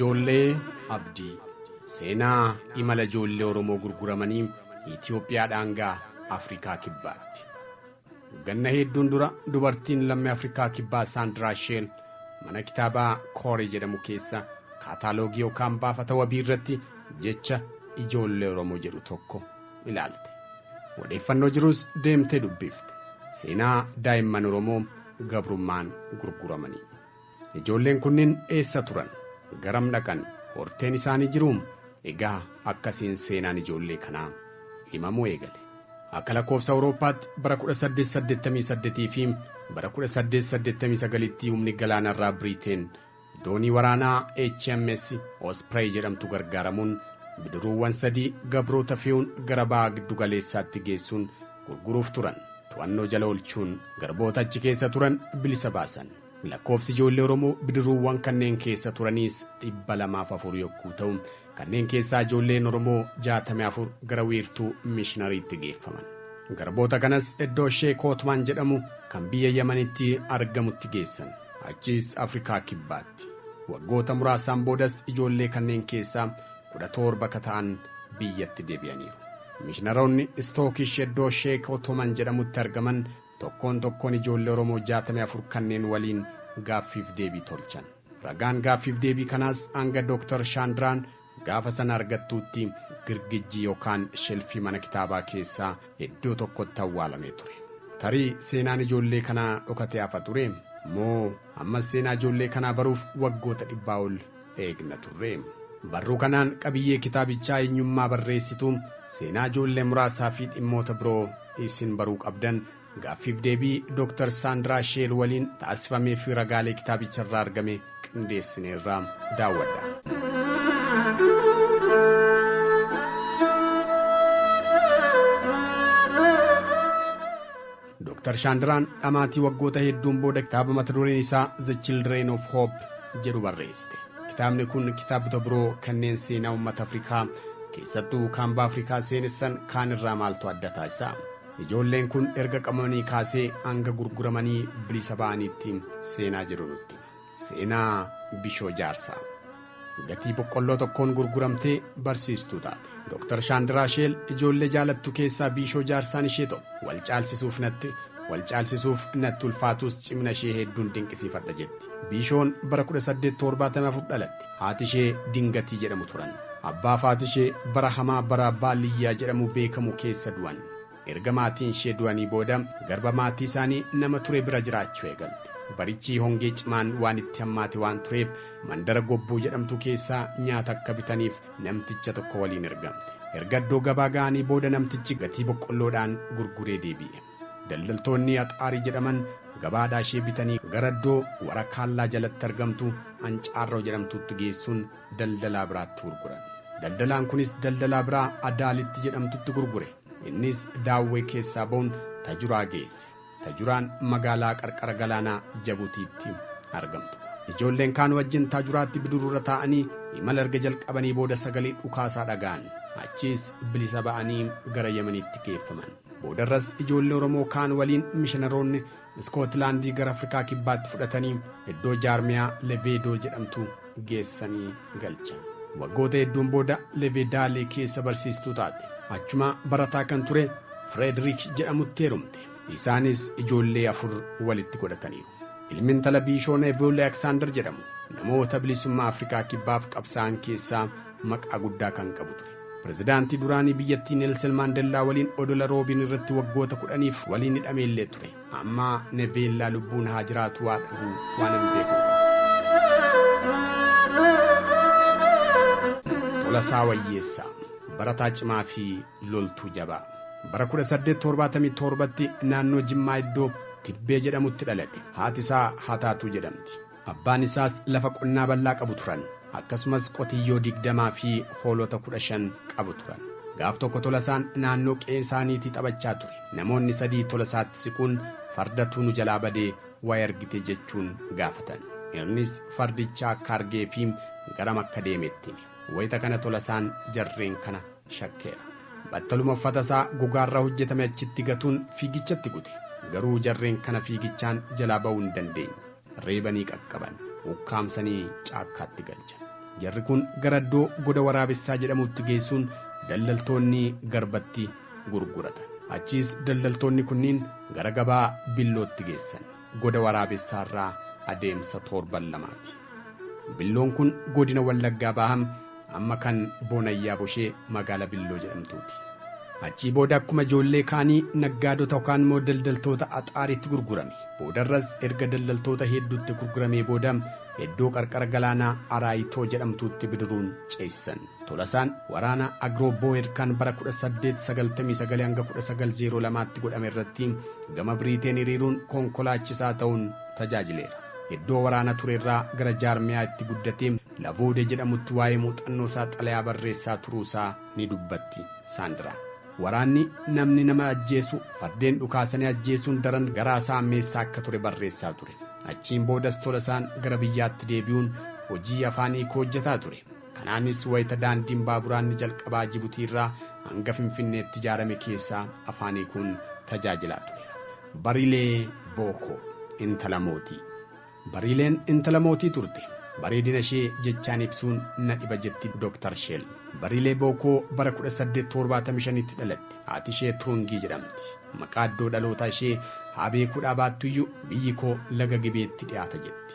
Ijoollee Abdii Seenaa imala ijoollee Oromoo gurguramanii Itoophiyaa daangaa Afrikaa Kibbaatti. Ganna hedduun dura dubartiin lammii Afrikaa Kibbaa Saandiraa Sheel mana kitaabaa Kooree jedhamu keessa kaataaloogii yookaan baafata wabii irratti jecha ijoollee Oromoo jedhu tokko ilaalte. Odeeffannoo jirus deemtee dubbifte. Seenaa daa'imman Oromoo gabrummaan gurguramanii. Ijoolleen kunniin eessa turan? Garam dhaqan? Horteen isaanii jiruu? Egaa akkasiin seenaan ijoollee kanaa himamuu eegale. Akka lakkoofsa Awurooppaatti bara 1888 fi bara 1889tti humni galaanarraa Biriiteen doonii waraanaa HMS Osprey jedhamtu gargaaramuun bidiruuwwan sadii gabroota fe'uun gara baha giddugaleessaatti geessuun gurguruuf turan. To'annoo jala oolchuun garboota achi keessa turan bilisa baasan. Lakkoofsi ijoollee Oromoo bidiruuwwan kanneen keessa turaniis 204 yogguu ta'u, kanneen keessaa ijoolleen Oromoo 64 gara wiirtuu mishinariitti geeffaman. Garboota kanas iddoo Sheek Ootmaan jedhamu kan biyya Yamanitti argamutti geessan. Achiis Afrikaa Kibbaatti. Waggoota muraasaan boodas ijoollee kanneen keessaa 17 ka ta'an biyyatti deebi'aniiru. Mishinaroonni Istookish iddoo Sheek Otoman jedhamutti argaman tokkoon tokkoon ijoollee Oromoo 64 kanneen waliin gaaffiif deebii tolchan. Ragaan gaaffiif deebii kanaas hanga Dr. Shaandiraan gaafa sana argattuutti girgijjii yookaan shelfii mana kitaabaa keessaa iddoo tokkotti awwaalamee ture. Tarii seenaan ijoollee kanaa dhokatee hafa ture? Moo ammas seenaa ijoollee kanaa baruuf waggoota 100 ol eegna turre? Barruu kanaan qabiyyee kitaabichaa eenyummaa barreessituu, seenaa ijoollee muraasaa fi dhimmoota biroo isin baruu qabdan gaaffiif deebii Dr. Saandiraa Sheel waliin taasifamee fi ragaalee kitaabicharraa argame qindeessineerra daawwadha. Dr. Shaandiraan dhamaatii waggoota hedduun booda kitaaba mata dureen isaa The Children of Hope jedhu barreessite. Kitaabni kun kitaabota biroo kanneen seenaa uummata Afrikaa keessattuu kaanba Afrikaa seenessan kaan irraa maaltu adda taasisa? Ijoolleen kun erga qabamanii kaasee hanga gurguramanii bilisa ba'aniitti seenaa jiru nutti hima. Seenaa Bishoo Jaarsaa. Gatii boqqolloo tokkoon gurguramtee barsiistuu taate. Dr. Shaandiraa Sheel ijoollee jaalattu keessaa Biishoo Jaarsaan ishee tokko. Wal caalsisuuf natti wal caalsisuuf natti ulfaatus cimina ishee hedduun dinqisiifadha jetti. Biishoon bara 1874 dhalatte. Haati ishee Dingatii jedhamu turan. Abbaa fi haati ishee bara hamaa bara Baalliyyaa jedhamu beekamu keessa du'an. Erga maatiin ishee du'anii booda garba maatii isaanii nama ture bira jiraachuu eegalte. Barichi hongee cimaan waan itti hammaate waan tureef mandara Gobbuu jedhamtu keessaa nyaata akka bitaniif namticha tokko waliin ergamte. Erga iddoo gabaa ga'anii booda namtichi gatii boqqolloodhaan gurguree deebi'e. Daldaltoonni Axaarii jedhaman gabaadhaa ishee bitanii gara iddoo Warakaallaa jalatti argamtu Ancaarroo jedhamtutti geessuun daldalaa biraatti gurguran. Daldalaan kunis daldalaa biraa Adaalitti jedhamtutti gurgure. Innis Daawwee keessaa ba'uun Tajuraa geesse. Tajuraan magaalaa qarqara galaanaa Jabutiitti argamtudha. Ijoolleen kaan wajjin Taajuraatti bidiruurra taa'anii imala erga jalqabanii booda sagalee dhukaasaa dhaga'an. Achiis bilisa ba'anii gara Yemeniitti geeffaman. Boodarras ijoollee Oromoo kaan waliin mishinaroonni Iskootilaandii gara Afrikaa Kibbaatti fudhatanii iddoo jaarmiyaa Leveedoo jedhamtu geessanii galchan. Waggoota hedduun booda Levedaalee keessa barsiistuu taate. Achuma barataa kan ture Fireedriik jedhamutti heerumte. Isaanis ijoollee afur walitti godhataniiru. Ilmi intala Biishoo Neevil Aleksaandar jedhamu namoota bilisummaa Afrikaa Kibbaaf qabsaa'an keessaa maqaa guddaa kan qabu ture. Pirezidaantii duraanii biyyattii Neelsen Maandellaa waliin odola Roobiin irratti waggoota 10f waliin hidhameellee ture. Amma Neveellaa lubbuun haa jiraatu waa dhabuu waan hin beeku. Tolasaa Wayyeessaa barataa cimaa fi loltuu jabaa. Bara 1877tti naannoo Jimmaa iddoo Tibbee jedhamutti dhalate. Haati isaa Hataatuu jedhamti. Abbaan isaas lafa qonnaa bal'aa qabu turan. Akkasumas qotiyyoo 20 fi hoolota 15 qabu turan. Gaaf tokko Tolasaan naannoo qe'ee isaaniitii taphachaa ture. Namoonni sadii Tolasaatti siquun fardatu nu jalaa badee wayi argite jechuun gaafatan. Innis fardicha akka argee fi garam akka deeme itti hime. Wayita kana Tolasaan jarreen kana shakkeera. Battaluma uffata isaa gogaarraa hojjetame achitti gatuun fiigichatti kute. Garuu jarreen kana fiigichaan jalaa ba'uu hin dandeenye. Reebanii qaqqaban. Ukkaamsanii caakkaatti galchan. Jarri kun gara iddoo goda waraabessaa jedhamutti geessuun daldaltoonni garbatti gurguratan. Achiis daldaltoonni kunniin gara gabaa Billootti geessan. Goda waraabessaarraa adeemsa torban 2ti. Billoon kun godina Wallaggaa Bahaa amma kan Boonayyaa Boshee magaala Billoo jedhamtuuti. Achii booda akkuma ijoollee kaanii naggaadota yookaan immoo daldaltoota Axaaritti gurgurame. Boodarras erga daldaltoota hedduutti gurguramee booda iddoo qarqara galaanaa Araayitoo jedhamtuutti bidiruun ceesisan. Tolasaan waraana Agroo Booyer kan bara 1899 hanga 1902tti godhame irratti gama Biriiteen hiriiruun konkolaachisaa ta'uun tajaajileera. Iddoo waraana turerraa gara jaarmiyaa itti guddatee Lavoode jedhamutti waa'ee muuxannoo isaa xalayaa barreessaa turuusaa ni dubbatti Saandiraan. Waraanni namni nama ajjeesu fardeen dhukaasanii ajjeesuun daran garaa isaa ammeessaa akka ture barreessaa ture. Achiin boodas Tolasaan gara biyyaatti deebi'uun hojii afaanii hojjetaa ture. Kanaanis wayita daandiin baaburaa inni jalqabaa Jibutiirraa hanga Finfinneetti ijaarame keessaa afaanii kun tajaajilaa tureera. Bariilee Bookoo intala mootii. Bariileen intala mootii turte. Bareedina ishee jechaan ibsuun na dhiba jetti Dr. Sheel. Bariilee Bookoo bara 1875tti dhalatte. Haati ishee Turungii jedhamti. Maqaa iddoo dhaloota ishee haa beekuudhaa baattuyyuu biyyi koo laga Gibeetti dhiyaata jetti.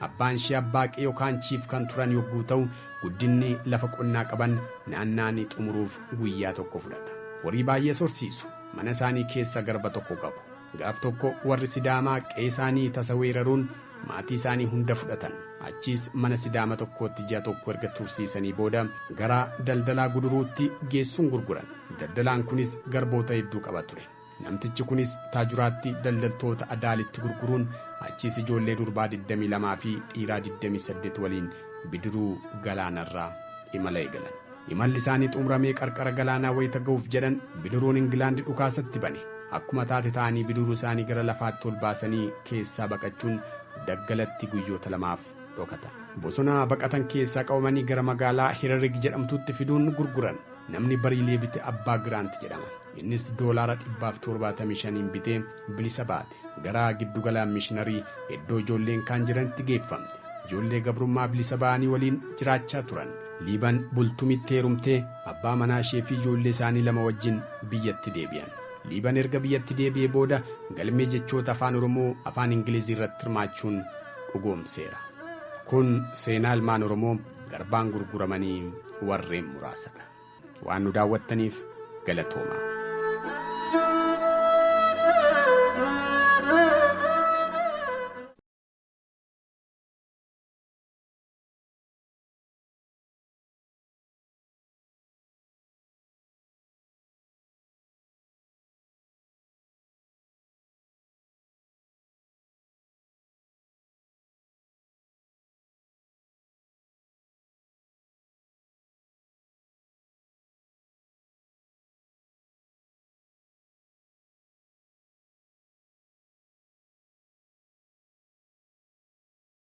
Abbaan ishee abbaaqee yookaan chief kan turan yogguu ta'u guddinni lafa qonnaa qaban naannaanii xumuruuf guyyaa tokko fudhata. Horii baay'ee horsiisu. Mana isaanii keessa garba tokko qabu. Gaaf tokko warri Sidaamaa qe'ee isaanii tasa weeraruun maatii isaanii hunda fudhatan. Achiis mana Sidaama tokkootti ji'a tokko erga tursiisanii booda gara daldalaa Guduruutti geessuun gurguran. Daldalaan kunis garboota hedduu qaba ture. Namtichi kunis Taajuraatti daldaltoota Adaalitti gurguruun achiis ijoollee durbaa 22 fi dhiiraa 28 waliin bidiruu galaanarraa imala eegalan. Imalli isaanii xumuramee qarqara galaanaa wayita ga'uuf jedhan bidiruun Ingilaandi dhukaasatti bane. Akkuma taate ta'anii bidiruu isaanii gara lafaatti ol baasanii keessaa baqachuun daggalatti guyyoota 2f dhokatan. Bosona baqatan keessaa qabamanii gara magaalaa Hirarig jedhamtutti fiduun gurguran. Namni Bariilee bite Abbaa Giraant jedhama. Innis doolaara 175n bitee bilisa baate. Gara giddugala mishinarii iddoo ijoolleen kaan jiranitti geeffamte. Ijoollee gabrummaa bilisa ba'anii waliin jiraachaa turan. Liiban Bultumitti heerumtee abbaa manaa ishee fi ijoollee isaanii 2 wajjin biyyatti deebi'an. Liiban erga biyyatti deebi'ee booda galmee jechoota afaan Oromoo afaan Ingilizii irratti hirmaachuun dhugoomseera. Kun seenaa ilmaan Oromoo garbaan gurguramanii warreen muraasadha. Waan nu daawwattaniif galatoomaa.